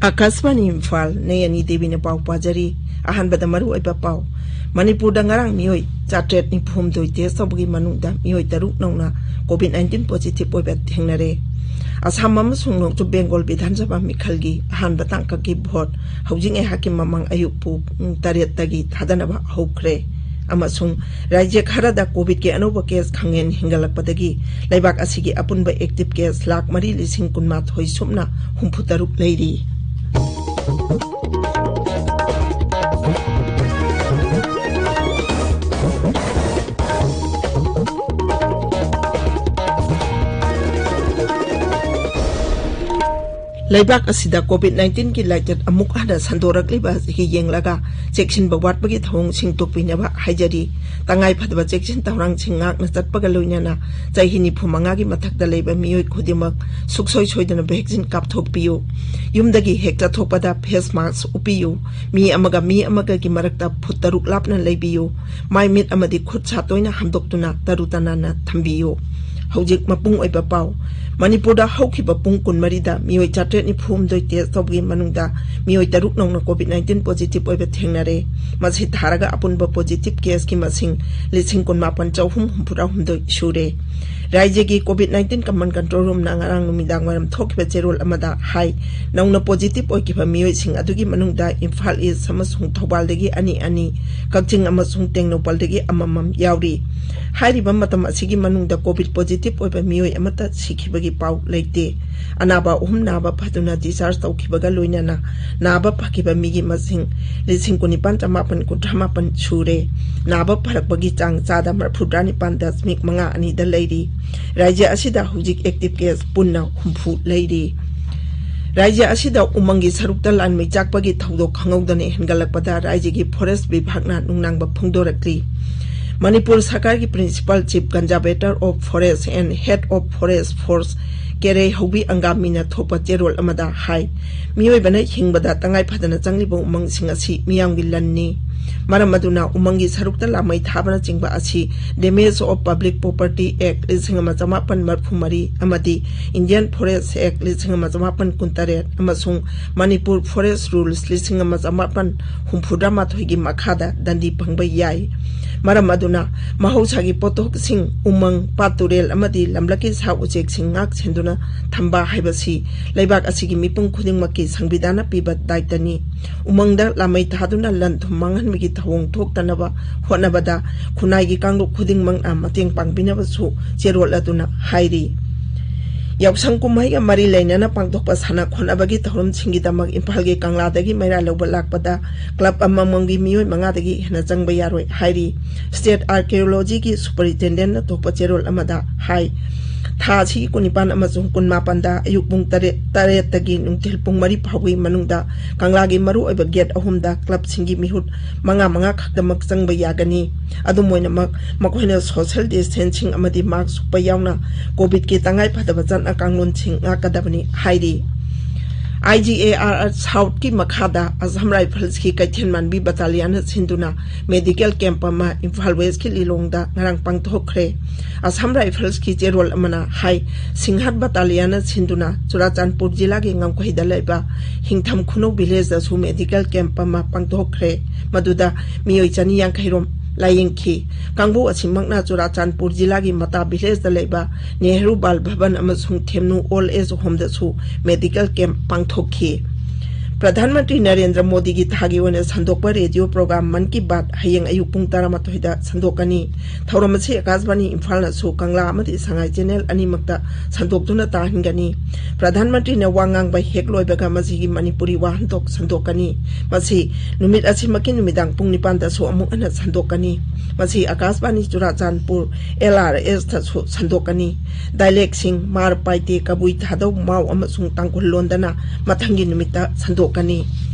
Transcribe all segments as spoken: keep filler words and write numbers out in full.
ꯑꯀꯥꯁꯕꯥꯅꯤ ꯏꯝꯐꯥꯜ, ꯅꯦꯌꯥꯅꯤ ꯗꯦꯕꯤꯅ ꯄꯥꯎ ꯄꯥꯖꯔꯤ꯫ ꯑꯍꯥꯟꯕꯗ ꯃꯔꯨꯑꯣꯏꯕ ꯄꯥꯎ꯫ ꯃꯅꯤꯄꯨꯔꯗ ꯉꯔꯥꯡ ꯃꯤꯑꯣꯏ ꯆꯥꯇ꯭ꯔꯦꯠ ꯅꯤꯐꯨ ꯍꯨꯝꯗꯣꯏ test ꯇꯧꯕꯒꯤ ꯃꯅꯨꯡꯗ ꯃꯤꯑꯣꯏ ꯇꯔꯨꯛ ꯅꯧꯅ COVID nineteen positive ꯑꯣꯏꯕ ꯊꯦꯡꯅꯔꯦ꯫ ꯑꯁꯥꯝ ꯑꯃꯁꯨꯡ ꯅꯣꯡꯆꯨꯞ ꯕꯦꯡꯒꯣꯜ ꯕꯤꯙꯥꯟ ꯁꯚꯥ ꯃꯤꯈꯜꯒꯤ ꯑꯍꯥꯟꯕ ꯇꯥꯡꯀꯛꯀꯤ ꯚꯣꯠ ꯍꯧꯖꯤꯛ ꯉꯥꯏꯍꯥꯛꯀꯤ ꯃꯃꯥꯡ ꯑꯌꯨꯛ ꯄꯨꯡ ꯇꯔꯦꯠꯇꯒꯤ ꯊꯥꯗꯅꯕ ꯍꯧꯈ꯭ꯔꯦ꯫ ꯑꯃꯁꯨꯡ ꯔꯥꯖ꯭ꯌ ꯈꯔꯗ COVID ꯀꯤ ꯑꯅꯧꯕ case ꯈꯪꯍꯦꯟ ꯍꯦꯟꯒꯠꯂꯛꯄꯗꯒꯤ ꯂꯩꯕꯥꯛ ꯑꯁꯤꯒꯤ ꯑꯄꯨꯟꯕ active case ꯂꯥꯈ ꯃꯔꯤ ꯂꯤꯁꯤꯡ ꯀꯨꯟꯃꯥꯊꯣꯏ ꯁꯨꯞꯅ ꯍꯨꯝꯐꯨ ꯇꯔꯨꯛ ꯂꯩꯔꯤ꯫ ꯂꯩꯕꯥꯛ ꯑꯁꯤꯗ COVID nineteen ꯒꯤ ꯂꯥꯏꯆꯠ ꯑꯃꯨꯛ ꯍꯟꯅ ꯁꯟꯗꯣꯔꯛꯂꯤꯕ ꯑꯁꯤꯒꯤ ꯌꯦꯡꯂꯒ ꯆꯦꯛꯁꯤꯟꯕ ꯋꯥꯠꯄꯒꯤ ꯊꯧꯑꯣꯡꯁꯤꯡ ꯇꯣꯛꯄꯤꯅꯕ ꯍꯥꯏꯖꯔꯤ꯫ ꯇꯉꯥꯏ ꯐꯗꯕ ꯆꯦꯛꯁꯤꯟ ꯊꯧꯔꯥꯡꯁꯤꯡ ꯉꯥꯛꯅ ꯆꯠꯄꯒ ꯂꯣꯏꯅꯅ ꯆꯍꯤ ꯅꯤꯐꯨ ꯃꯉꯥꯒꯤ ꯃꯊꯛꯇ ꯂꯩꯕ ꯃꯤꯑꯣꯏ ꯈꯨꯗꯤꯡꯃꯛ ꯁꯨꯛꯁꯣꯏ ꯁꯣꯏꯗꯅ vaccine ꯀꯥꯞꯊꯣꯛꯄꯤꯌꯨ꯫ ꯌꯨꯝꯗꯒꯤ ꯍꯦꯛ ꯆꯠꯊꯣꯛꯄꯗ face mask ꯎꯞꯄꯤꯌꯨ꯫ ꯃꯤ ꯑꯃꯒ ꯃꯤ ꯑꯃꯒꯒꯤ ꯃꯔꯛꯇ ꯐꯨꯠ ꯇꯔꯨꯛ ꯂꯥꯞꯅ ꯂꯩꯕꯤꯌꯨ꯫ ꯃꯥꯏ ꯃꯤꯠ ꯑꯃꯗꯤ ꯈꯨꯠ ꯁꯥ ꯇꯣꯏꯅ ꯍꯥꯝꯗꯣꯛꯇꯨꯅ ꯇꯔꯨ ꯇꯅꯥꯟꯅ ꯊꯝꯕꯤꯌꯨ꯫ ꯍꯧꯖꯤꯛ ꯃꯄꯨꯡ ꯑꯣꯏꯕ ꯄꯥꯎ꯫ ꯃꯅꯤꯄꯨꯔꯗ ꯍꯧꯈꯤꯕ ꯄꯨꯡ ꯀꯨꯟꯃꯔꯤꯗ ꯃꯤꯑꯣꯏ ꯆꯥꯇ꯭ꯔꯦꯠ ꯅꯤꯐꯨ ꯍꯨꯝꯗꯣꯏ test ꯇꯧꯕꯒꯤ ꯃꯅꯨꯡꯗ ꯃꯤꯑꯣꯏ ꯇꯔꯨꯛ ꯅꯧꯅ COVID nineteen positive ꯑꯣꯏꯕ ꯊꯦꯡꯅꯔꯦ꯫ ꯃꯁꯤ ꯊꯥꯔꯒ ꯑꯄꯨꯟꯕ positive case ꯀꯤ ꯃꯁꯤꯡ ꯂꯤꯁꯤꯡ ꯀꯨꯟꯃꯥꯄꯟ ꯆꯍꯨꯝ ꯍꯨꯝꯐꯨꯇꯔꯥꯍꯨꯝꯗꯣꯏ ꯁꯨꯔꯦ꯫ ꯔꯥꯖ꯭ꯌꯒꯤ COVID nineteen command control room ꯅ ꯉꯔꯥꯡ ꯅꯨꯃꯤꯗꯥꯡ ꯋꯥꯏꯔꯝ ꯊꯣꯛꯈꯤꯕ ꯆꯦꯔꯣꯜ ꯑꯃꯗ ꯍꯥꯏ, ꯅꯧꯅ positive ꯑꯣꯏꯈꯤꯕ ꯃꯤꯑꯣꯏꯁꯤꯡ ꯑꯗꯨꯒꯤ ꯃꯅꯨꯡꯗ ꯏꯝꯐꯥꯜ East ꯑꯃꯁꯨꯡ ꯊꯧꯕꯥꯜꯗꯒꯤ ꯑꯅꯤ ꯑꯅꯤ, ꯀꯛꯆꯤꯡ ꯑꯃꯁꯨꯡ ꯇꯦꯡꯅꯧꯄꯜꯗꯒꯤ ꯑꯃꯃꯝ ꯌꯥꯎꯔꯤ꯫ ꯍꯥꯏꯔꯤꯕ ꯃꯇꯝ ꯑꯁꯤꯒꯤ ꯃꯅꯨꯡꯗ COVID positive ꯑꯣꯏꯕ ꯃꯤꯑꯣꯏ ꯑꯃꯠꯇ ꯁꯤꯈꯤꯕꯒꯤ ꯄꯥꯎ ꯂꯩꯇꯦ꯫ ꯑꯅꯥꯕ ꯑꯍꯨꯝ ꯅꯥꯕ ꯐꯗꯨꯅ discharge ꯇꯧꯈꯤꯕꯒ ꯂꯣꯏꯅꯅ ꯅꯥꯕ ꯐꯈꯤꯕ ꯃꯤꯒꯤ ꯃꯁꯤꯡ ꯂꯤꯁꯤꯡ ꯀꯨꯟꯅꯤꯄꯥꯟ ꯆꯃꯥꯄꯟ ꯀꯨꯟꯊ꯭ꯔꯥ ꯃꯥꯄꯟ ꯁꯨꯔꯦ꯫ ꯅꯥꯕ ꯐꯔꯛꯄꯒꯤ ꯆꯥꯡ ꯆꯥꯗ ꯃꯔꯐꯨꯇꯔꯥ ꯅꯤꯄꯥꯟ ꯗꯁꯃꯤꯛ ꯃꯉꯥ ꯑꯅꯤꯗ ꯂꯩꯔꯤ꯫ ꯔꯥꯖ꯭ꯌ ꯑꯁꯤꯗ ꯍꯧꯖꯤꯛ active case ꯄꯨꯟꯅ ꯍꯨꯝꯐꯨ ꯂꯩꯔꯤ꯫ ꯔꯥꯖ꯭ꯌ ꯑꯁꯤꯗ ꯎꯃꯪꯒꯤ ꯁꯔꯨꯛꯇ ꯂꯥꯟꯃꯩ ꯆꯥꯛꯄꯒꯤ ꯊꯧꯗꯣꯛ ꯈꯪꯍꯧꯗꯅ ꯍꯦꯟꯒꯠꯂꯛꯄꯗ ꯔꯥꯖ꯭ꯌꯒꯤ forest ꯕꯤꯚꯥꯒꯅ ꯅꯨꯡꯅꯥꯡꯕ ꯐꯣꯡꯗꯣꯔꯛꯂꯤ꯫ ꯃꯅꯤꯄꯨꯔ ꯁꯔꯀꯥꯔꯒꯤ Principal Chief Conservator of Forest and Head of Forest Force ꯀꯦꯔꯩꯍꯧꯕꯤ ꯑꯪꯒꯥꯃꯤꯅ ꯊꯣꯛꯄ ꯆꯦꯔꯣꯜ ꯑꯃꯗ ꯍꯥꯏ, ꯃꯤꯑꯣꯏꯕꯅ ꯍꯤꯡꯕꯗ ꯇꯉꯥꯏ ꯐꯗꯅ ꯆꯪꯂꯤꯕ ꯎꯃꯪꯁꯤꯡ ꯑꯁꯤ ꯃꯤꯌꯥꯝꯒꯤ ꯂꯟꯅꯤ꯫ ꯃꯔꯝ ꯑꯗꯨꯅ ꯎꯃꯪꯒꯤ ꯁꯔꯨꯛꯇ ꯂꯥꯃꯩ ꯊꯥꯕꯅꯆꯤꯡꯕ ꯑꯁꯤ Damage of Public Property Act ꯂꯤꯁꯤꯡ ꯑꯃ ꯆꯃꯥꯄꯟ ꯃꯔꯤꯐꯨ ꯃꯔꯤ ꯑꯃꯗꯤ Indian Forest Act ꯂꯤꯁꯤꯡ ꯑꯃ ꯆꯃꯥꯄꯟ ꯀꯨꯟꯇꯔꯦꯠ ꯑꯃꯁꯨꯡ Manipur Forest Rules ꯂꯤꯁꯤꯡ ꯑꯃ ꯆꯃꯥꯄꯟ ꯍꯨꯝꯐꯨꯇꯔꯥꯃꯥꯊꯣꯏꯒꯤ ꯃꯈꯥꯗ ꯗꯟꯗꯤ ꯐꯪꯕ ꯌꯥꯏ꯫ ꯃꯔꯝ ꯑꯗꯨꯅ ꯃꯍꯧꯁꯥꯒꯤ ꯄꯣꯠꯊꯣꯛꯁꯤꯡ, ꯎꯃꯪ, ꯄꯥꯠ ꯇꯨꯔꯦꯜ ꯑꯃꯗꯤ ꯂꯝꯂꯛꯀꯤ ꯁꯥ ꯎꯆꯦꯛꯁꯤꯡ ꯉꯥꯛ ꯁꯦꯟꯗꯨꯅ ꯊꯝꯕ ꯍꯥꯏꯕꯁꯤ ꯂꯩꯕꯥꯛ ꯑꯁꯤꯒꯤ ꯃꯤꯄꯨꯝ ꯈꯨꯗꯤꯡꯃꯛꯀꯤ ꯁꯪꯕꯤꯙꯥꯟꯅ ꯄꯤꯕ ꯗꯥꯏꯇꯅꯤ꯫ ꯎꯃꯪꯗ ꯂꯥꯃꯩ ꯊꯥꯗꯨꯅ ꯂꯟ ꯊꯨꯝ ꯃꯥꯡꯍꯟꯕꯒꯤ ꯊꯧꯑꯣꯡ ꯊꯣꯛꯇꯅꯕ ꯍꯣꯠꯅꯕꯗ ꯈꯨꯟꯅꯥꯏꯒꯤ ꯀꯥꯡꯂꯨꯞ ꯈꯨꯗꯤꯡꯃꯛꯅ ꯃꯇꯦꯡ ꯄꯥꯡꯕꯤꯅꯕꯁꯨ ꯆꯦꯔꯣꯜ ꯑꯗꯨꯅ ꯍꯥꯏꯔꯤ꯫ ꯌꯥꯎꯁꯪ ꯀꯨꯝꯍꯩꯒ ꯃꯔꯤ ꯂꯩꯅꯅ ꯄꯥꯡꯊꯣꯛꯄ ꯁꯥꯟꯅ ꯈꯣꯠꯅꯕꯒꯤ ꯊꯧꯔꯝꯁꯤꯡꯒꯤꯗꯃꯛ ꯏꯝꯐꯥꯜꯒꯤ ꯀꯪꯂꯥꯗꯒꯤ ꯃꯩꯔꯥ ꯂꯧꯕ ꯂꯥꯛꯄꯗ ꯀ꯭ꯂꯕ ꯑꯃꯃꯝꯒꯤ ꯃꯤꯑꯣꯏ ꯃꯉꯥꯗꯒꯤ ꯍꯦꯟꯅ ꯆꯪꯕ ꯌꯥꯔꯣꯏ ꯍꯥꯏꯔꯤ꯫ State Archaeology ꯒꯤ Superintendent ꯅ ꯊꯣꯛꯄ ꯆꯦꯔꯣꯜ ꯑꯃꯗ ꯍꯥꯏ, ꯊꯥ ꯑꯁꯤꯒꯤ ꯀꯨꯟꯅꯤꯄꯥꯟ ꯑꯃꯁꯨꯡ ꯀꯨꯟꯃꯥꯄꯟꯗ ꯑꯌꯨꯛ ꯄꯨꯡ ꯇꯔꯦꯠ, ꯇꯔꯦꯠꯇꯒꯤ ꯅꯨꯡꯊꯤꯜ ꯄꯨꯡ ꯃꯔꯤ ꯐꯥꯎꯕꯒꯤ ꯃꯅꯨꯡꯗ ꯀꯪꯂꯥꯒꯤ ꯃꯔꯨꯑꯣꯏꯕ ꯒꯦꯠ ꯑꯍꯨꯝꯗ ꯀ꯭ꯂꯕꯁꯤꯡꯒꯤ ꯃꯤꯍꯨꯠ ꯃꯉꯥ ꯃꯉꯥ ꯈꯛꯇꯃꯛ ꯆꯪꯕ ꯌꯥꯒꯅꯤ꯫ ꯑꯗꯨꯝ ꯑꯣꯏꯅꯃꯛ, ꯃꯈꯣꯏꯅ social distancing ꯑꯃꯗꯤ mask ꯎꯞꯄ ꯌꯥꯎꯅ COVID ꯀꯤ ꯇꯉꯥꯏ ꯐꯗꯕ ꯆꯠꯅ ꯀꯥꯡꯂꯣꯟꯁꯤꯡ ꯉꯥꯛꯀꯗꯕꯅꯤ ꯍꯥꯏꯔꯤ꯫ I G A R South ꯀꯤ ꯃꯈꯥꯗ Assam Rifles ꯀꯤ ꯀꯩꯊꯦꯜ ꯃꯥꯟꯕꯤ battalion ꯅ ꯁꯤꯟꯗꯨꯅ medical camp ꯑꯃ ꯏꯝꯐꯥꯜ West ꯀꯤ ꯂꯤꯂꯣꯡꯗ ꯉꯔꯥꯡ ꯄꯥꯡꯊꯣꯛꯈ꯭ꯔꯦ꯫ Assam Rifles ꯀꯤ ꯆꯦꯔꯣꯜ ꯑꯃꯅ ꯍꯥꯏ, ꯁꯤꯡꯍꯠ battalion ꯅ ꯁꯤꯟꯗꯨꯅ ꯆꯨꯔꯥꯆꯥꯟꯄꯨꯔ ꯖꯤꯂꯥꯒꯤ ꯉꯝꯈꯩꯗ ꯂꯩꯕ ꯍꯤꯡꯊꯝ ꯈꯨꯅꯧ village ꯗꯁꯨ medical camp ꯑꯃ ꯄꯥꯡꯊꯣꯛꯈ꯭ꯔꯦ꯫ ꯃꯗꯨꯗ ꯃꯤꯑꯣꯏ ꯆꯅꯤ ꯌꯥꯡꯈꯩ ꯔꯣꯝ ꯂꯥꯌꯦꯡꯈꯤ꯫ ꯀꯥꯡꯕꯨ ꯑꯁꯤꯃꯛꯅ ꯆꯨꯔꯥꯆꯥꯟꯄꯨꯔ ꯖꯤꯂꯥꯒꯤ ꯃꯇꯥ village ꯗ ꯂꯩꯕ ꯅꯦꯍꯔꯨ ꯕꯥꯜ ꯚꯕꯟ ꯑꯃꯁꯨꯡ ꯊꯦꯝꯅꯨ old age home ꯗꯁꯨ medical camp ꯄꯥꯡꯊꯣꯛꯈꯤ꯫ ꯄ꯭ꯔꯙꯥꯟ ꯃꯟꯇ꯭ꯔꯤ ꯅꯔꯦꯟꯗ꯭ꯔ ꯃꯣꯗꯤꯒꯤ ꯊꯥꯒꯤ ꯑꯣꯏꯅ ꯁꯟꯗꯣꯛꯄ ꯔꯦꯗꯤꯑꯣ ꯄ꯭ꯔꯣꯒ꯭ꯔꯥꯝ ꯃꯟ ꯀꯤ ꯕꯥꯠ ꯍꯌꯦꯡ ꯑꯌꯨꯛ ꯄꯨꯡ ꯇꯔꯥꯃꯥꯊꯣꯏꯗ ꯁꯟꯗꯣꯛꯀꯅꯤ꯫ ꯊꯧꯔꯝ ꯑꯁꯤ ꯑꯀꯥꯁꯕꯥꯅꯤ ꯏꯝꯐꯥꯜꯅꯁꯨ ꯀꯪꯂꯥ ꯑꯃꯗꯤ ꯁꯉꯥꯏ ꯆꯦꯅꯦꯜ ꯑꯅꯤꯃꯛꯇ ꯁꯟꯗꯣꯛꯇꯨꯅ ꯇꯥꯍꯟꯒꯅꯤ꯫ ꯄ꯭ꯔꯙꯥꯟ ꯃꯟꯇ꯭ꯔꯤꯅ ꯋꯥ ꯉꯥꯡꯕ ꯍꯦꯛ ꯂꯣꯏꯕꯒ ꯃꯁꯤꯒꯤ ꯃꯅꯤꯄꯨꯔꯤ ꯋꯥꯍꯟꯊꯣꯛ ꯁꯟꯗꯣꯛꯀꯅꯤ꯫ ꯃꯁꯤ ꯅꯨꯃꯤꯠ ꯑꯁꯤꯃꯛꯀꯤ ꯅꯨꯃꯤꯗꯥꯡ ꯄꯨꯡ ꯅꯤꯄꯥꯟꯗꯁꯨ ꯑꯃꯨꯛ ꯍꯟꯅ ꯁꯟꯗꯣꯛꯀꯅꯤ꯫ ꯃꯁꯤ ꯑꯀꯥꯁꯕꯥꯅꯤ ꯆꯨꯔꯥꯆꯥꯟꯄꯨꯔ L R S ꯇꯁꯨ ꯁꯟꯗꯣꯛꯀꯅꯤ꯫ Dialect ꯁꯤꯡ ꯃꯥꯔ, ꯄꯥꯏꯇꯦ, ꯀꯕꯨꯏ, ꯊꯥꯗꯧ, ꯃꯥꯎ ꯑꯃꯁꯨꯡ ꯇꯥꯡꯈꯨꯜ ꯂꯣꯟꯗꯅ ꯃꯊꯪꯒꯤ ꯅꯨꯃꯤꯠꯇ ꯁꯟꯗꯣꯛꯀꯅꯤ꯫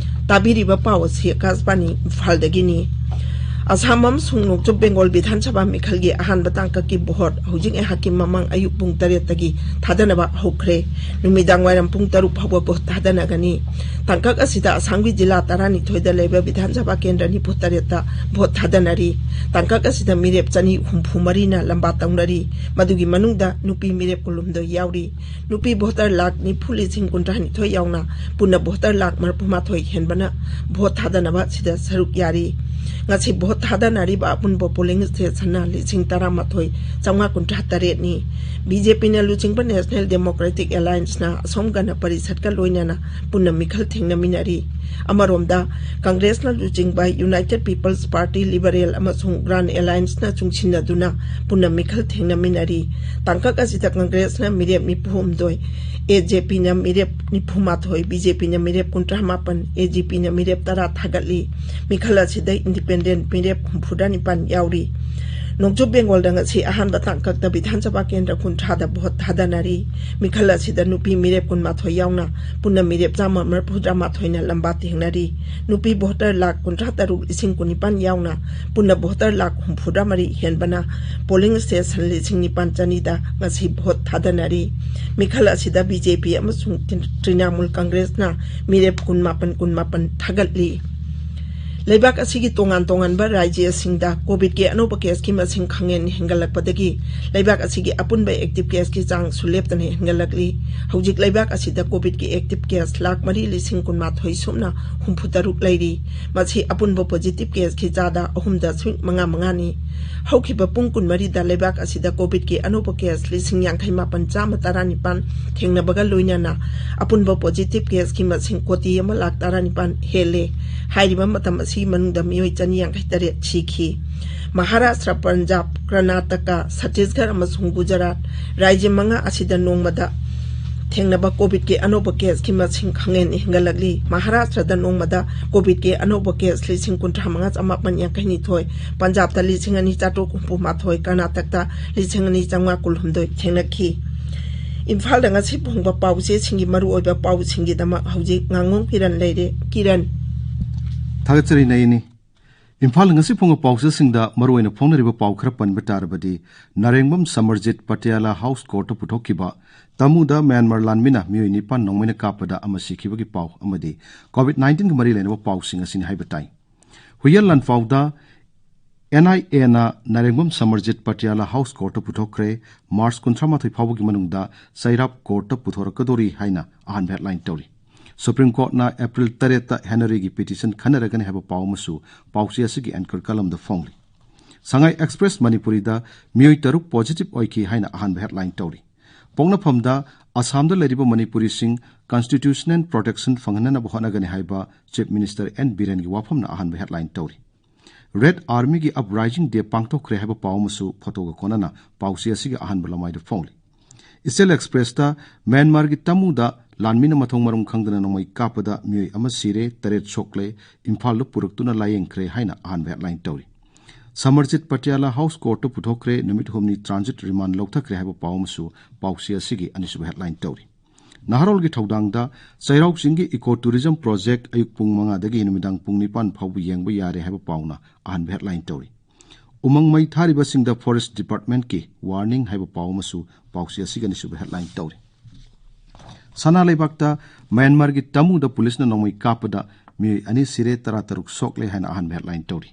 ꯇꯥꯕꯤꯔꯤꯕ ꯄꯥꯎ ꯑꯁꯤ ꯑꯀꯥꯁꯕꯥꯅꯤ ꯏꯝꯐꯥꯜꯗꯒꯤꯅꯤ꯫ ꯑꯁꯥꯝ ꯑꯃꯁꯨꯡ ꯅꯣꯡꯆꯨꯞ ꯕꯦꯡꯒꯣꯜ ꯕꯤꯙꯥꯟ ꯁꯚꯥ ꯃꯤꯈꯜꯒꯤ ꯑꯍꯥꯟꯕ ꯇꯥꯡꯀꯛꯀꯤ ꯚꯣꯠ ꯍꯧꯖꯤꯛ ꯉꯥꯏꯍꯥꯛꯀꯤ ꯃꯃꯥꯡ ꯑꯌꯨꯛ ꯄꯨꯡ ꯇꯔꯦꯠꯇꯒꯤ ꯊꯥꯗꯅꯕ ꯍꯧꯈ꯭ꯔꯦ꯫ ꯅꯨꯃꯤꯗꯥꯡ ꯋꯥꯏꯔꯝ ꯄꯨꯡ ꯇꯔꯨꯛ ꯐꯥꯎꯕ ꯚꯣꯠ ꯊꯥꯗꯅꯒꯅꯤ꯫ ꯇꯥꯡꯀꯛ ꯑꯁꯤꯗ ꯑꯁꯥꯝꯒꯤ ꯖꯤꯂꯥ ꯇꯔꯥꯅꯤꯊꯣꯏꯗ ꯂꯩꯕ ꯕꯤꯙꯥꯟ ꯁꯚꯥ ꯀꯦꯟꯗ꯭ꯔ ꯅꯤꯐꯨ ꯇꯔꯦꯠꯇ ꯚꯣꯠ ꯊꯥꯗꯅꯔꯤ꯫ ꯇꯥꯡꯀꯛ ꯑꯁꯤꯗ ꯃꯤꯔꯦꯞ ꯆꯅꯤ ꯍꯨꯝꯐꯨ ꯃꯔꯤꯅ ꯂꯝꯕꯥ ꯇꯧꯅꯔꯤ꯫ ꯃꯗꯨꯒꯤ ꯃꯅꯨꯡꯗ ꯅꯨꯄꯤ ꯃꯤꯔꯦꯞ ꯀꯨꯟꯍꯨꯝꯗꯣꯏ ꯌꯥꯎꯔꯤ꯫ ꯅꯨꯄꯤ ꯚꯣꯇꯔ ꯂꯥꯈ ꯅꯤꯐꯨ ꯂꯤꯁꯤꯡ ꯀꯨꯟꯊ꯭ꯔꯥꯅꯤꯊꯣꯏ ꯌꯥꯎꯅ ꯄꯨꯟꯅ ꯚꯣꯇꯔ ꯂꯥꯈ ꯃꯔꯤꯐꯨ ꯃꯥꯊꯣꯏ ꯍꯦꯟꯕꯅ ꯚꯣꯠ ꯊꯥꯗꯅꯕ ꯁꯤꯗ ꯁꯔꯨꯛ ꯌꯥꯔꯤ꯫ ꯉꯁꯤ ꯚꯣꯠ ꯊꯥꯗꯅꯔꯤꯕ ꯑꯄꯨꯟꯕ ꯄꯣꯂꯤꯡ ꯁ꯭ꯇꯦꯁꯟꯅ ꯂꯤꯁꯤꯡ ꯇꯔꯥꯃꯥꯊꯣꯏ ꯆꯥꯝꯃꯉꯥ ꯀꯨꯟꯊ꯭ꯔꯥ ꯇꯔꯦꯠꯅꯤ꯫ ꯕꯤ ꯖꯦ ꯄꯤꯅ ꯂꯨꯆꯤꯡꯕ ꯅꯦꯁꯅꯦꯜ ꯗꯦꯃꯣꯀ꯭ꯔꯦꯇꯤꯛ ꯑꯦꯂꯥꯏꯟꯁꯅ ꯑꯁꯣꯝ ꯒꯅ ꯄꯔꯤꯁꯠꯀ ꯂꯣꯏꯅꯅ ꯄꯨꯟꯅ ꯃꯤꯈꯜ ꯊꯦꯡꯅꯃꯤꯟꯅꯔꯤ꯫ ꯑꯃꯔꯣꯝꯗ, ꯀꯪꯒ꯭ꯔꯦꯁꯅ ꯂꯨꯆꯤꯡꯕ ꯌꯨꯅꯥꯏꯇꯦꯗ ꯄꯤꯄꯜꯁ ꯄꯥꯔꯇꯤ, ꯂꯤꯕꯔꯦꯜ ꯑꯃꯁꯨꯡ ꯒ꯭ꯔꯥꯟ ꯑꯦꯂꯥꯏꯟꯁꯅ ꯆꯨꯡꯁꯤꯟꯅꯗꯨꯅ ꯄꯨꯟꯅ ꯃꯤꯈꯜ ꯊꯦꯡꯅꯃꯤꯟꯅꯔꯤ꯫ ꯇꯥꯡꯀꯛ ꯑꯁꯤꯗ ꯀꯪꯒ꯭ꯔꯦꯁꯅ ꯃꯤꯔꯦꯞ ꯅꯤꯐꯨ ꯍꯨꯝꯗꯣꯏ, ꯑꯦ ꯖꯦ ꯄꯤꯅ ꯃꯤꯔꯦꯞ ꯅꯤꯐꯨ ꯃꯥꯊꯣꯏ, ꯕꯤ ꯖꯦ ꯄꯤꯅ ꯃꯤꯔꯦꯞ ꯀꯨꯟꯊ꯭ꯔꯥ ꯃꯥꯄꯟ, ꯑꯦ ꯖꯤ ꯄꯤꯅ ꯃꯤꯔꯦꯞ ꯇꯔꯥ ꯊꯥꯒꯠꯂꯤ꯫ ꯃꯤꯈꯜ ꯑꯁꯤꯗ ꯏꯟꯗꯤꯄꯦꯟꯗꯦꯟꯠ ꯃꯤꯔꯦꯞ ꯍꯨꯝꯐꯨꯇꯔꯥ ꯅꯤꯄꯥꯟ ꯌꯥꯎꯔꯤ꯫ ꯅꯣꯡꯆꯨꯞ ꯕꯦꯡꯒꯣꯜꯗ ꯉꯁꯤ ꯑꯍꯥꯟꯕ ꯇꯥꯡꯀꯛꯇ ꯕꯤꯙꯥꯟ ꯁꯚꯥ ꯀꯦꯟꯗ꯭ꯔ ꯀꯨꯟꯊ꯭ꯔꯥꯗ ꯚꯣꯠ ꯊꯥꯗꯅꯔꯤ꯫ ꯃꯤꯈꯜ ꯑꯁꯤꯗ ꯅꯨꯄꯤ ꯃꯤꯔꯦꯞ ꯀꯨꯟꯃꯥꯊꯣꯏ ꯌꯥꯎꯅ ꯄꯨꯟꯅ ꯃꯤꯔꯦꯞ ꯆꯥꯝꯃ ꯃꯔꯤꯐꯨꯇꯔꯥ ꯃꯥꯊꯣꯏꯅ ꯂꯝꯕꯥ ꯊꯦꯡꯅꯔꯤ꯫ ꯅꯨꯄꯤ ꯚꯣꯇꯔ ꯂꯥꯈ ꯀꯨꯟꯊ꯭ꯔꯥ ꯇꯔꯨꯛ ꯂꯤꯁꯤꯡ ꯀꯨꯟꯅꯤꯄꯥꯟ ꯌꯥꯎꯅ ꯄꯨꯟꯅ ꯚꯣꯇꯔ ꯂꯥꯈ ꯍꯨꯝꯐꯨꯇꯔꯥ ꯃꯔꯤ ꯍꯦꯟꯕꯅ ꯄꯣꯂꯤꯡ ꯁ꯭ꯇꯦꯁꯟ ꯂꯤꯁꯤꯡ ꯅꯤꯄꯥꯟ ꯆꯅꯤꯗ ꯉꯁꯤ ꯚꯣꯠ ꯊꯥꯗꯅꯔꯤ꯫ ꯃꯤꯈꯜ ꯑꯁꯤꯗ ꯕꯤ ꯖꯦ ꯄꯤ ꯑꯃꯁꯨꯡ ꯇ꯭ꯔꯤꯅꯥꯃꯨꯜ ꯀꯪꯒ꯭ꯔꯦꯁꯅ ꯃꯤꯔꯦꯞ ꯀꯨꯟꯃꯥꯄꯟ ꯀꯨꯟꯃꯥꯄꯟ ꯊꯥꯒꯠꯂꯤ꯫ ꯂꯩꯕꯥꯛ ꯑꯁꯤꯒꯤ ꯇꯣꯉꯥꯟ ꯇꯣꯉꯥꯟꯕ ꯔꯥꯖ꯭ꯌꯁꯤꯡꯗ ꯀꯣꯚꯤꯗꯀꯤ ꯑꯅꯧꯕ ꯀꯦꯁꯀꯤ ꯃꯁꯤꯡ ꯈꯪꯍꯦꯟ ꯍꯦꯟꯒꯠꯂꯛꯄꯗꯒꯤ ꯂꯩꯕꯥꯛ ꯑꯁꯤꯒꯤ ꯑꯄꯨꯟꯕ ꯑꯦꯛꯇꯤꯚ ꯀꯦꯁꯀꯤ ꯆꯥꯡꯁꯨ ꯂꯦꯞꯇꯅ ꯍꯦꯟꯒꯠꯂꯛꯂꯤ꯫ ꯍꯧꯖꯤꯛ ꯂꯩꯕꯥꯛ ꯑꯁꯤꯗ ꯀꯣꯚꯤꯗꯀꯤ ꯑꯦꯛꯇꯤꯚ ꯀꯦꯁ ꯂꯥꯈ ꯃꯔꯤ ꯂꯤꯁꯤꯡ ꯀꯨꯟꯃꯥꯊꯣꯏ ꯁꯨꯞꯅ ꯍꯨꯝꯐꯨꯇꯔꯨꯛ ꯂꯩꯔꯤ꯫ ꯃꯁꯤ ꯑꯄꯨꯟꯕ ꯄꯣꯖꯤꯇꯤꯚ ꯀꯦꯁꯀꯤ ꯆꯥꯗ ꯑꯍꯨꯝ ꯗꯁꯃꯤꯛ ꯃꯉꯥ ꯃꯉꯥꯅꯤ꯫ ꯍꯧꯈꯤꯕ ꯄꯨꯡ ꯀꯨꯟꯃꯔꯤꯗ ꯂꯩꯕꯥꯛ ꯑꯁꯤꯗ ꯀꯣꯚꯤꯗꯀꯤ ꯑꯅꯧꯕ ꯀꯦꯁ ꯂꯤꯁꯤꯡ ꯌꯥꯡꯈꯩ ꯃꯥꯄꯟ ꯆꯥꯝꯃ ꯇꯔꯥꯅꯤꯄꯥꯟ ꯊꯦꯡꯅꯕꯒ ꯂꯣꯏꯅꯅ ꯑꯄꯨꯟꯕ ꯄꯣꯖꯤꯇꯤꯚ ꯀꯦꯁꯀꯤ ꯃꯁꯤꯡ ꯀꯣꯇꯤ ꯑꯃ ꯂꯥꯈ ꯇꯔꯥꯅꯤꯄꯥꯟ ꯍꯦꯜꯂꯦ꯫ ꯍꯥꯏꯔꯤꯕ ꯃꯇꯝ ꯑꯁꯤꯒꯤ ꯃꯅꯨꯡꯗ ꯃꯤꯑꯣꯏ ꯆꯅꯤ ꯌꯥꯡꯈꯩ ꯇꯔꯦꯠ ꯁꯤꯈꯤ꯫ ꯃꯍꯥꯔꯥꯁꯇ꯭ꯔ, ꯄꯟꯖꯥꯕ, ꯀꯔꯅꯥꯇꯀꯥ, ꯁꯠꯇꯤꯁꯒꯔ ꯑꯃꯁꯨꯡ ꯒꯨꯖꯔꯥꯠ ꯔꯥꯖ꯭ꯌ ꯃꯉꯥ ꯑꯁꯤꯗ ꯅꯣꯡꯃꯗ ꯊꯦꯡꯅꯕ ꯀꯣꯚꯤꯗꯀꯤ ꯑꯅꯧꯕ ꯀꯦꯁꯀꯤ ꯃꯁꯤꯡ ꯈꯪꯍꯦꯟ ꯍꯦꯟꯒꯠꯂꯛꯂꯤ꯫ ꯃꯍꯥꯔꯥꯁꯇ꯭ꯔꯗ ꯅꯣꯡꯃꯗ ꯀꯣꯚꯤꯗꯀꯤ ꯑꯅꯧꯕ ꯀꯦꯁ ꯂꯤꯁꯤꯡ ꯀꯨꯟꯊ꯭ꯔꯥ ꯃꯉꯥ ꯆꯥꯃꯥꯄꯟ ꯌꯥꯡꯈꯩ ꯅꯤꯊꯣꯏ, ꯄꯟꯖꯥꯕꯇ ꯂꯤꯁꯤꯡ ꯑꯅꯤ ꯆꯥꯇ꯭ꯔꯨꯛ ꯍꯨꯝꯐꯨ ꯃꯥꯊꯣꯏ, ꯀꯔꯅꯥꯇꯀꯇ ꯂꯤꯁꯤꯡ ꯑꯅꯤ ꯆꯥꯝꯃꯉꯥ ꯀꯨꯟꯍꯨꯝꯗꯣꯏ ꯊꯦꯡꯅꯈꯤ꯫ ꯏꯝꯐꯥꯜꯗ ꯉꯁꯤ ꯐꯣꯡꯕ ꯄꯥꯎꯆꯦꯁꯤꯡꯒꯤ ꯃꯔꯨꯑꯣꯏꯕ ꯄꯥꯎꯁꯤꯡꯒꯤꯗꯃꯛ ꯍꯧꯖꯤꯛ ꯉꯥꯉꯣꯝ ꯀꯤꯔꯟ ꯂꯩꯔꯦ꯫ ꯀꯤꯔꯟ꯫ ꯊꯥꯒꯠꯆꯔꯤ ꯅꯌꯤꯅꯤ꯫ ꯏꯝꯐꯥꯜ꯫ ꯉꯁꯤ ꯐꯣꯡꯕ ꯄꯥꯎꯆꯦꯁꯤꯡꯗ ꯃꯔꯨꯑꯣꯏꯅ ꯐꯣꯡꯅꯔꯤꯕ ꯄꯥꯎ ꯈꯔ ꯄꯟꯕ ꯇꯥꯔꯕꯗꯤ, ꯅꯥꯔꯦꯡꯕꯝ ꯁꯃꯔꯖꯤꯠ ꯄꯇꯤꯌꯥꯂꯥ ꯍꯥꯎꯁ ꯀꯣꯔꯠꯇ ꯄꯨꯊꯣꯛꯈꯤꯕ ꯇꯥꯃꯨꯗ ꯃ꯭ꯌꯥꯟꯃꯥꯔ ꯂꯥꯟꯃꯤꯅ ꯃꯤꯑꯣꯏ ꯅꯤꯄꯥꯟ ꯅꯣꯡꯃꯩꯅ ꯀꯥꯞꯄꯗ ꯑꯃ ꯁꯤꯈꯤꯕꯒꯤ ꯄꯥꯎ ꯑꯃꯗꯤ COVID nineteen ꯒ ꯃꯔꯤ ꯂꯩꯅꯕ ꯄꯥꯎꯁꯤꯡ ꯑꯁꯤꯅꯤ ꯍꯥꯏꯕ ꯇꯥꯏ꯫ ꯍꯨꯏꯌꯦꯟ ꯂꯥꯟꯐꯥꯎꯗ NIA ꯅ ꯅꯥꯔꯦꯡꯕꯝ ꯁꯃꯔꯖꯤꯠ ꯄꯇꯤꯌꯥꯂꯥ ꯍꯥꯎꯁ ꯀꯣꯔꯠꯇ ꯄꯨꯊꯣꯛꯈ꯭ꯔꯦ꯫ ꯃꯥꯔꯆ ꯀꯨꯟꯊ꯭ꯔꯥ ꯃꯥꯊꯣꯏ ꯐꯥꯎꯕꯒꯤ ꯃꯅꯨꯡꯗ ꯆꯩꯔꯥꯞ ꯀꯣꯔꯠꯇ ꯄꯨꯊꯣꯔꯛꯀꯗꯧꯔꯤ ꯍꯥꯏꯅ ꯑꯍꯥꯟꯕ ꯍꯦꯗꯂꯥꯏꯟ ꯇꯧꯔꯤ꯫ ꯁꯨꯄ꯭ꯔꯤꯝ ꯀꯣꯔꯠꯅ ꯑꯦꯄ꯭ꯔꯤꯜ ꯇꯔꯦꯠꯇ ꯍꯦꯅꯔꯤꯒꯤ ꯄꯤꯇꯤꯁꯟ ꯈꯟꯅꯔꯒꯅꯤ ꯍꯥꯏꯕ ꯄꯥꯎ ꯑꯃꯁꯨ ꯄꯥꯎꯆꯦ ꯑꯁꯤꯒꯤ ꯑꯦꯡꯀꯔ ꯀꯂꯝꯗ ꯐꯣꯡꯂꯤ꯫ ꯁꯉꯥꯏ ꯑꯦꯛꯁꯄ꯭ꯔꯦꯁ ꯃꯅꯤꯄꯨꯔꯤꯗ ꯃꯤꯑꯣꯏ ꯇꯔꯨꯛ ꯄꯣꯖꯤꯇꯤꯚ ꯑꯣꯏꯈꯤ ꯍꯥꯏꯅ ꯑꯍꯥꯟꯕ ꯍꯦꯗꯂꯥꯏꯟ ꯇꯧꯔꯤ꯫ ꯄꯣꯛꯅꯐꯝꯗ ꯑꯁꯥꯝꯗ ꯂꯩꯔꯤꯕ ꯃꯅꯤꯄꯨꯔꯤꯁꯤꯡ ꯀꯟꯁꯇꯤꯇ꯭ꯌꯨꯁꯅꯦꯜ ꯄ꯭ꯔꯣꯇꯦꯛꯁꯟ ꯐꯪꯍꯟꯅꯅꯕ ꯍꯣꯠꯅꯒꯅꯤ ꯍꯥꯏꯕ ꯆꯤꯐ ꯃꯤꯅꯤꯁꯇꯔ ꯑꯦꯟ ꯕꯤꯔꯦꯟꯒꯤ ꯋꯥꯐꯝꯅ ꯑꯍꯥꯟꯕ ꯍꯦꯗꯂꯥꯏꯟ ꯇꯧꯔꯤ꯫ ꯔꯦꯗ ꯑꯥꯔꯃꯤꯒꯤ ꯑꯞꯔꯥꯏꯖꯤꯡ ꯗꯦ ꯄꯥꯡꯊꯣꯛꯈ꯭ꯔꯦ ꯍꯥꯏꯕ ꯄꯥꯎ ꯑꯃꯁꯨ ꯐꯣꯇꯣꯒ ꯀꯣꯟꯅꯅ ꯄꯥꯎꯆꯦ ꯑꯁꯤꯒꯤ ꯑꯍꯥꯟꯕ ꯂꯃꯥꯏꯗ ꯐꯣꯡꯂꯤ꯫ ꯏꯆꯦꯜ ꯑꯦꯛꯁꯄ꯭ꯔꯦꯁꯇ ꯃ꯭ꯌꯥꯟꯃꯥꯔꯒꯤ ꯇꯥꯃꯨꯗ ꯂꯥꯟꯃꯤꯅ ꯃꯊꯣꯡ ꯃꯔꯝ ꯈꯪꯗꯅ ꯅꯣꯡꯃꯩ ꯀꯥꯞꯄꯗ ꯃꯤꯑꯣꯏ ꯑꯃ ꯁꯤꯔꯦ, ꯇꯔꯦꯠ ꯁꯣꯛꯂꯦ, ꯏꯝꯐꯥꯜꯗ ꯄꯨꯔꯛꯇꯨꯅ ꯂꯥꯌꯦꯡꯈ꯭ꯔꯦ ꯍꯥꯏꯅ ꯑꯍꯥꯟꯕ ꯍꯦꯗꯂꯥꯏꯟ ꯇꯧꯔꯤ꯫ ꯁꯃꯔꯖꯤꯠ ꯄꯇꯤꯌꯥꯂꯥ ꯍꯥꯎꯁ ꯀꯣꯔꯠꯇ ꯄꯨꯊꯣꯛꯈ꯭ꯔꯦ, ꯅꯨꯃꯤꯠ ꯍꯨꯝꯅꯤ ꯇ꯭ꯔꯥꯟꯖꯤꯠ ꯔꯤꯃꯥꯟ ꯂꯧꯊꯈ꯭ꯔꯦ ꯍꯥꯏꯕ ꯄꯥꯎ ꯑꯃꯁꯨ ꯄꯥꯎꯆꯦ ꯑꯁꯤꯒꯤ ꯑꯅꯤꯁꯨꯕ ꯍꯦꯗꯂꯥꯏꯟ ꯇꯧꯔꯤ꯫ ꯅꯍꯥꯔꯣꯜꯒꯤ ꯊꯧꯗꯥꯡꯗ ꯆꯩꯔꯥꯎ ꯆꯤꯡꯒꯤ ꯏꯀꯣ ꯇꯨꯔꯤꯖꯝ ꯄ꯭ꯔꯣꯖꯦꯛ ꯑꯌꯨꯛ ꯄꯨꯡ ꯃꯉꯥꯗꯒꯤ ꯅꯨꯃꯤꯗꯥꯡ ꯄꯨꯡ ꯅꯤꯄꯥꯟ ꯐꯥꯎꯕ ꯌꯦꯡꯕ ꯌꯥꯔꯦ ꯍꯥꯏꯕ ꯄꯥꯎꯅ ꯑꯍꯥꯟꯕ ꯍꯦꯗꯂꯥꯏꯟ ꯇꯧꯔꯤ꯫ ꯎꯃꯪ ꯃꯩ ꯊꯥꯔꯤꯕꯁꯤꯡꯗ ꯐꯣꯔꯦꯁ ꯗꯤꯄꯥꯔꯠꯃꯦꯟꯠꯀꯤ ꯋꯥꯔꯅꯤꯡ ꯍꯥꯏꯕ ꯄꯥꯎ ꯑꯃꯁꯨ ꯄꯥꯎꯆꯦ ꯑꯁꯤꯒꯤ ꯑꯅꯤꯁꯨꯕ ꯍꯦꯗꯂꯥꯏꯟ ꯇꯧꯔꯤ꯫ ꯁꯅꯥ ꯂꯩꯕꯥꯛꯇ ꯃ꯭ꯌꯥꯟꯃꯥꯔꯒꯤ ꯇꯥꯃꯨꯗ ꯄꯨꯂꯤꯁꯅ ꯅꯣꯡꯃꯩ ꯀꯥꯞꯄꯗ ꯃꯤꯑꯣꯏ ꯑꯅꯤ ꯁꯤꯔꯦ, ꯇꯔꯥ ꯇꯔꯨꯛ ꯁꯣꯛꯂꯦ ꯍꯥꯏꯅ ꯑꯍꯥꯟꯕ ꯍꯦꯗꯂꯥꯏꯟ ꯇꯧꯔꯤ꯫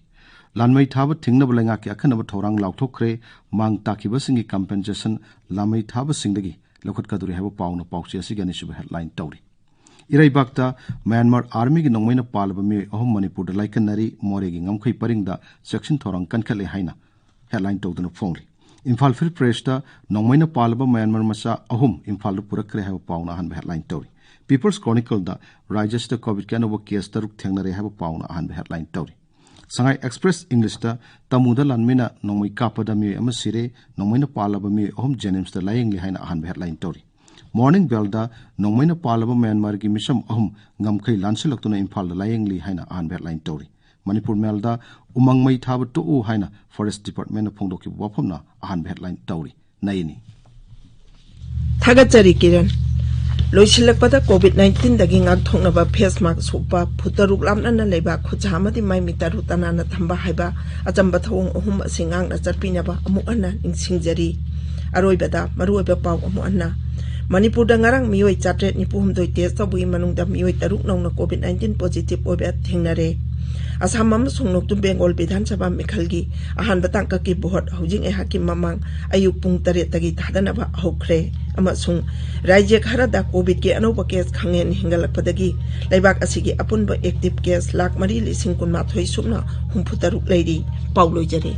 ꯂꯥꯟꯃꯩ ꯊꯥꯕ ꯊꯤꯡꯅꯕ ꯂꯩꯉꯥꯛꯀꯤ ꯑꯈꯟꯅꯕ ꯊꯧꯔꯥꯡ ꯂꯥꯎꯊꯣꯛꯈ꯭ꯔꯦ, ꯃꯥꯡ ꯇꯥꯛꯈꯤꯕꯁꯤꯡꯒꯤ ꯀꯝꯄꯦꯟꯁꯦꯁꯟ ꯂꯥꯟꯃꯩ ꯊꯥꯕꯁꯤꯡꯗꯒꯤ ꯂꯧꯈꯠꯀꯗꯧꯔꯤ ꯍꯥꯏꯕ ꯄꯥꯎꯅ ꯄꯥꯎꯆꯦ ꯑꯁꯤꯒꯤ ꯑꯅꯤꯁꯨꯕ ꯍꯦꯗꯂꯥꯏꯟ ꯇꯧꯔꯤ꯫ ꯏꯔꯩꯕꯥꯛꯇ ꯃ꯭ꯌꯥꯟꯃꯥꯔ ꯑꯥꯔꯃꯤꯒꯤ ꯅꯣꯡꯃꯩꯅ ꯄꯥꯜꯂꯕ ꯃꯤꯑꯣꯏ ꯑꯍꯨꯝ ꯃꯅꯤꯄꯨꯔꯗ ꯂꯥꯏꯀꯠꯅꯔꯤ, ꯃꯣꯔꯦꯒꯤ ꯉꯝꯈꯩ ꯄꯔꯤꯡꯗ ꯆꯦꯛꯁꯤꯟ ꯊꯧꯔꯥꯡ ꯀꯟꯈꯠꯂꯦ ꯍꯥꯏꯅ ꯍꯦꯗꯂꯥꯏꯟ ꯇꯧꯗꯨꯅ ꯐꯣꯡꯂꯤ꯫ ꯏꯝꯐꯥꯜ ꯐ꯭ꯔꯤ ꯄ꯭ꯔꯦꯁꯇ ꯅꯣꯡꯃꯩꯅ ꯄꯥꯜꯂꯕ ꯃ꯭ꯌꯥꯟꯃꯥꯔ ꯃꯆꯥ ꯑꯍꯨꯝ ꯏꯝꯐꯥꯜꯗ ꯄꯨꯔꯛꯈ꯭ꯔꯦ ꯍꯥꯏꯕ ꯄꯥꯎꯅ ꯑꯍꯥꯟꯕ ꯍꯦꯗꯂꯥꯏꯟ ꯇꯧꯔꯤ꯫ ꯄꯤꯄꯜꯁ ꯀ꯭ꯔꯣꯅꯤꯀꯜꯗ ꯔꯥꯖ꯭ꯌꯁꯤꯗ ꯀꯣꯚꯤꯗꯀꯤ ꯑꯅꯧꯕ ꯀꯦꯁ ꯇꯔꯨꯛ ꯊꯦꯡꯅꯔꯦ ꯍꯥꯏꯕ ꯄꯥꯎꯅ ꯑꯍꯥꯟꯕ ꯍꯦꯗꯂꯥꯏꯟ ꯇꯧꯔꯤ꯫ ꯁꯉꯥꯏ ꯑꯦꯛꯁꯄ꯭ꯔꯦꯁ ꯏꯪꯂꯤꯁꯇ ꯇꯥꯃꯨꯗ ꯂꯥꯟꯃꯤꯅ ꯅꯣꯡꯃꯩ ꯀꯥꯞꯄꯗ ꯃꯤꯑꯣꯏ ꯑꯃ ꯁꯤꯔꯦ, ꯅꯣꯡꯃꯩꯅ ꯄꯥꯜꯂꯕ ꯃꯤꯑꯣꯏ ꯑꯍꯨꯝ ꯖꯦꯅꯤꯝꯁꯇ ꯂꯥꯌꯦꯡꯂꯤ ꯍꯥꯏꯅ ꯑꯍꯥꯟꯕ ꯍꯦꯗꯂꯥꯏꯟ ꯇꯧꯔꯤ꯫ ꯃꯣꯔꯅꯤꯡ ꯕꯦꯜꯗ ꯅꯣꯡꯃꯩꯅ ꯄꯥꯜꯂꯕ ꯃ꯭ꯌꯥꯟꯃꯥꯔꯒꯤ ꯃꯤꯁꯝ ꯑꯍꯨꯝ ꯉꯝꯈꯩ ꯂꯥꯟꯁꯤꯜꯂꯛꯇꯨꯅ ꯏꯝꯐꯥꯜꯗ ꯂꯥꯌꯦꯡꯂꯤ ꯍꯥꯏꯅ ꯑꯍꯥꯟꯕ ꯍꯦꯗꯂꯥꯏꯟ ꯇꯧꯔꯤ꯫ ꯃꯅꯤꯄꯨꯔ ꯃꯦꯜꯗ ꯎꯃꯪ ꯃꯩ ꯊꯥꯕ ꯇꯣꯛꯎ ꯍꯥꯏꯅ ꯐꯣꯔꯦꯁ ꯗꯤꯄꯥꯔꯠꯃꯦꯟꯠꯅ ꯐꯣꯡꯗꯣꯛꯈꯤꯕ ꯋꯥꯐꯝꯅ ꯑꯍꯥꯟꯕ ꯍꯦꯗꯂꯥꯏꯟ ꯇꯧꯔꯤ꯫ ꯅꯩꯅꯤ꯫ ꯊꯥꯒꯠꯆꯔꯤ ꯀꯤꯔꯟ꯫ ꯂꯣꯏꯁꯤꯜꯂꯛꯄꯗ, ꯀꯣꯚꯤꯗ ꯅꯥꯏꯟꯇꯤꯟꯗꯒꯤ ꯉꯥꯛꯊꯣꯛꯅꯕ ꯐꯦꯁ ꯃꯥꯛꯁ ꯎꯞꯄ, ꯐꯨꯠ ꯇꯔꯨꯛ ꯂꯥꯞꯅꯅ ꯂꯩꯕ, ꯈꯨꯠꯁꯥ ꯑꯃꯗꯤ ꯃꯥꯏ ꯃꯤꯠ ꯇꯔꯨ ꯇꯅꯥꯟꯅ ꯊꯝꯕ ꯍꯥꯏꯕ ꯑꯆꯝꯕ ꯊꯧꯑꯣꯡ ꯑꯍꯨꯝ ꯑꯁꯤ ꯉꯥꯛꯅ ꯆꯠꯄꯤꯅꯕ ꯑꯃꯨꯛ ꯍꯟꯅ ꯅꯤꯡꯁꯤꯡꯖꯔꯤ꯫ ꯑꯔꯣꯏꯕꯗ ꯃꯔꯨꯑꯣꯏꯕ ꯄꯥꯎ ꯑꯃꯨꯛ ꯍꯟꯅ꯫ ꯃꯅꯤꯄꯨꯔꯗ ꯉꯔꯥꯡ ꯃꯤꯑꯣꯏ ꯆꯥꯇ꯭ꯔꯦꯠ ꯅꯤꯐꯨ ꯍꯨꯝꯗꯣꯏ ꯇꯦꯁ ꯇꯧꯕꯒꯤ ꯃꯅꯨꯡꯗ ꯃꯤꯑꯣꯏ ꯇꯔꯨꯛ ꯅꯧꯅ ꯀꯣꯚꯤꯗ ꯅꯥꯏꯟꯇꯤꯟ ꯄꯣꯖꯤꯇꯤꯚ ꯑꯣꯏꯕ ꯊꯦꯡꯅꯔꯦ꯫ ꯑꯁꯥꯝ ꯑꯃꯁꯨꯡ ꯅꯣꯔꯠ ꯕꯦꯡꯒꯣꯜ ꯕꯤꯙꯥꯟ ꯁꯚꯥ ꯃꯤꯈꯜꯒꯤ ꯑꯍꯥꯟꯕ ꯇꯥꯡꯀꯛꯀꯤ ꯚꯣꯠ ꯍꯧꯖꯤꯛ ꯉꯥꯏꯍꯥꯛꯀꯤ ꯃꯃꯥꯡ ꯑꯌꯨꯛ ꯄꯨꯡ ꯇꯔꯦꯠꯇꯒꯤ ꯊꯥꯗꯅꯕ ꯍꯧꯈ꯭ꯔꯦ꯫ ꯑꯃꯁꯨꯡ ꯔꯥꯖ꯭ꯌ ꯈꯔꯗ ꯀꯣꯚꯤꯗꯀꯤ ꯑꯅꯧꯕ ꯀꯦꯁ ꯈꯪꯍꯦꯟ ꯍꯦꯟꯒꯠꯂꯛꯄꯗꯒꯤ ꯂꯩꯕꯥꯛ ꯑꯁꯤꯒꯤ ꯑꯄꯨꯟꯕ ꯑꯦꯛꯇꯤꯚ ꯀꯦꯁ ꯂꯥꯈ ꯃꯔꯤ ꯂꯤꯁꯤꯡ ꯀꯨꯟꯃꯥꯊꯣꯏ ꯁꯨꯞꯅ ꯍꯨꯝꯐꯨ ꯇꯔꯨꯛ ꯂꯩꯔꯤ꯫ ꯄꯥꯎ ꯂꯣꯏꯖꯔꯦ꯫